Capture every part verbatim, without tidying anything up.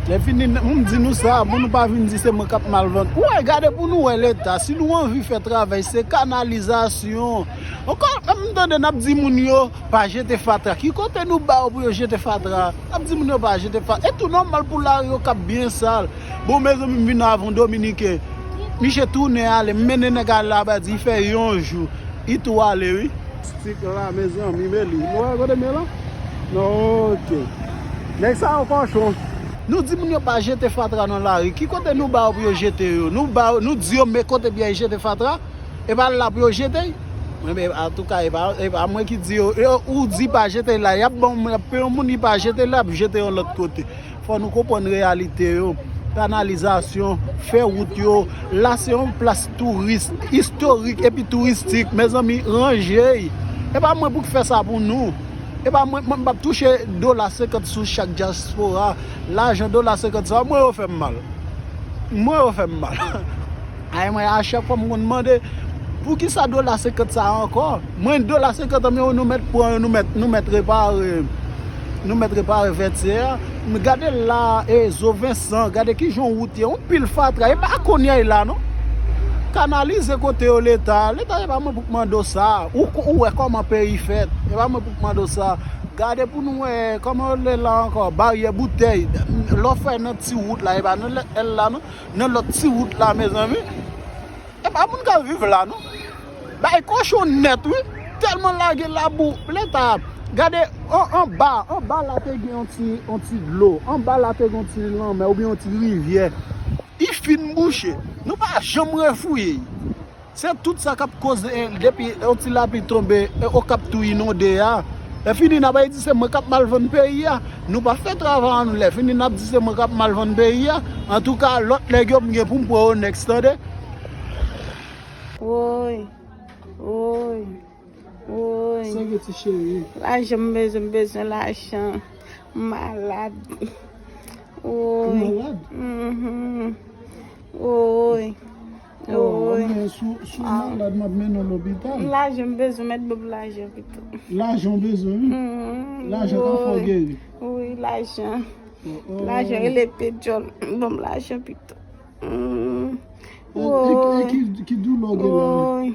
Lè fini, m di nou sa, pou nou pa vin di se mwen k ap mal vann. Ou wè, gade pou nou wè leta, si nou anvi fè travay, se kanalizasyon. Ankò, m tande n ap di moun yo, pa jete fatra. Ki kote nou ba yo pou yo jete fatra? N ap di moun yo pa jete fatra. E tou nòmal pou lari yo k ap byen sal. Bon, mezanmi, m vin avè yon Dominiken. Misye tounen ale, m mennen nèg ale laba, di fè yon jou. Li tou ale, wi. Stik la, mezanmi, men li. Nou wè kote m ye la? Non, ok. Nèg sa yo kòchon. Nou di moun yo pa jete fatra nan lari. Ki kote nou ba yo pou yo jete yo? Nou ba yo, nou di yo men kote byen jete fatra? E pa la pou yo jete? Mwen, men, antouka, e pa, e pa mwen ki di yo. Yo, ou di pa jete la, y ap ban, y ap peye yon moun, li pa jete la, y ap jete yon lòt kote. Fò nou konprann reyalite yo. Kanalizasyon, fè wout yo. La se yon plas touris, istorik epi touristik. Mezanmi, ranje y. E pa mwen pou k fè sa pou nou. E pa mwen, mwen m p ap touche dola senkant sou chak dyaspora. Lajan dola senkant sa, mwen yo fè m mal. Mwen yo fè m mal. Ay, mwen, a chak fwa m konn mande, poukisa dola senkant sa ankò? Mwen, dola senkant an, men nou mèt pran yo, nou mèt, nou mèt repare, nou mèt repare vètyè a. Men gade la, e, Zo Vensan, gade kijan wout ye, yon pil fatra, e pa kounye a la, non. Kanalize kote yo, leta, leta, e pa mwen pou k mande w sa. Ou, ou wè kòman peyi fèt, e pa mwen pou k mande w sa. Gade pou nou wè, kòman yo rele la ankò, baryè boutèy. Lè w fè nan ti wout la, e pa nan lè L la, non. Nan lòt ti wout la, mezanmi. E pa moun k ap viv la, non. Bay kòchon nèt, wi. Tèlman lage labou. Leta, gade, an, anba, anba la te gen yon ti, yon ti dlo. Anba la te gen yon ti lanmè oubyen yon ti rivyè. Li fin bouche. Nou pa janm refouye l. Se tout sa k ap koze, eh, depi yon ti lapli tonbe, eh, Okap tou inonde a. Lè fini, n ap di se mwen k ap mal vann peyi a. Nou pa fè travay an nou. Lè fini, n ap di se mwen k ap mal vann peyi a. Antouka, lòt nèg yo, m gen pou m pran yo next, tande. Woy, woy, woy. Sège ti cheri. Lajan m bezwen, m bezwen lajan. M malad. Ou woy. Malad? Mhm. Woy. Oh, woy. Men si, si w malad, m ap mennen w lopital. Lajan m bezwen, mèt ban m lajan pito. Lajan w bezwen, wi? Mhm. Lajan ka fè w geri. Wi, lajan. Oh, oh. Lajan, rele Pedjol, ban m lajan pito. Mm. E, e, e ki, ki doulè w gen la? Woy.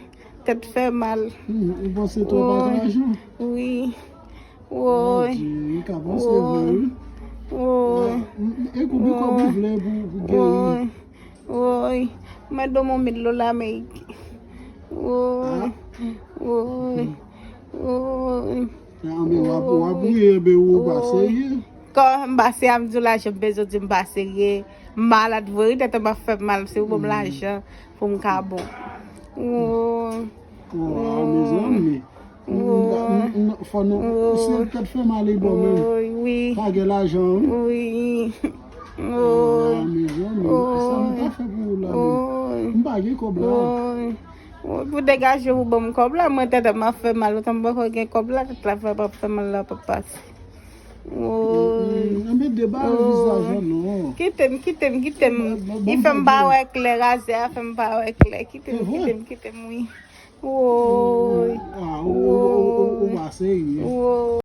Tèt fè mal. Hmm, ou panse twò pa gen lajan? Wi. Woy. Mon Dieu, li ka panse vre, wi. Woy. Ah, m, m, e konbyen kòb ou vle pou, pou geri? Woy. Woy. Mwen dwe yon mil dola Ameriken. Woy. Ah. Woy. Woy. Ah, men w ap, w ap ri, men ou pa serye. Kò m pa serye, m di w lajan m bezwen, di m pa serye. M malad vre, wi, tèt mwen ap fè m mal, si w ban m lajan pou m ka bon. Woy. Oh, ah, mezanmi. Woy. N, n, n, fò nou, si tèt fè mal, e bon, men. Woy, wi. Pa gen lajan, wi. Wi. Woy. Ah, mezanmi. Sa m ka fè pou ou la, men. Woy. M pa gen kòb la. Woy. Woy, pou degaje pou ban m kòb la, mwen tèt mwen ap fè mal, otan m poko gen kòb la, tèt la fè, ap fè mal la, papa. Woy. Mm, mm, men debare vizaj an, non. Kite m, kite m, kite m. Li fè m pa wè klè, razè a fè m pa wè klè. Kite m, kite m, kite m, wi. Woy. Ah, ou, ou, ou, ou, ou pa serye. Woy.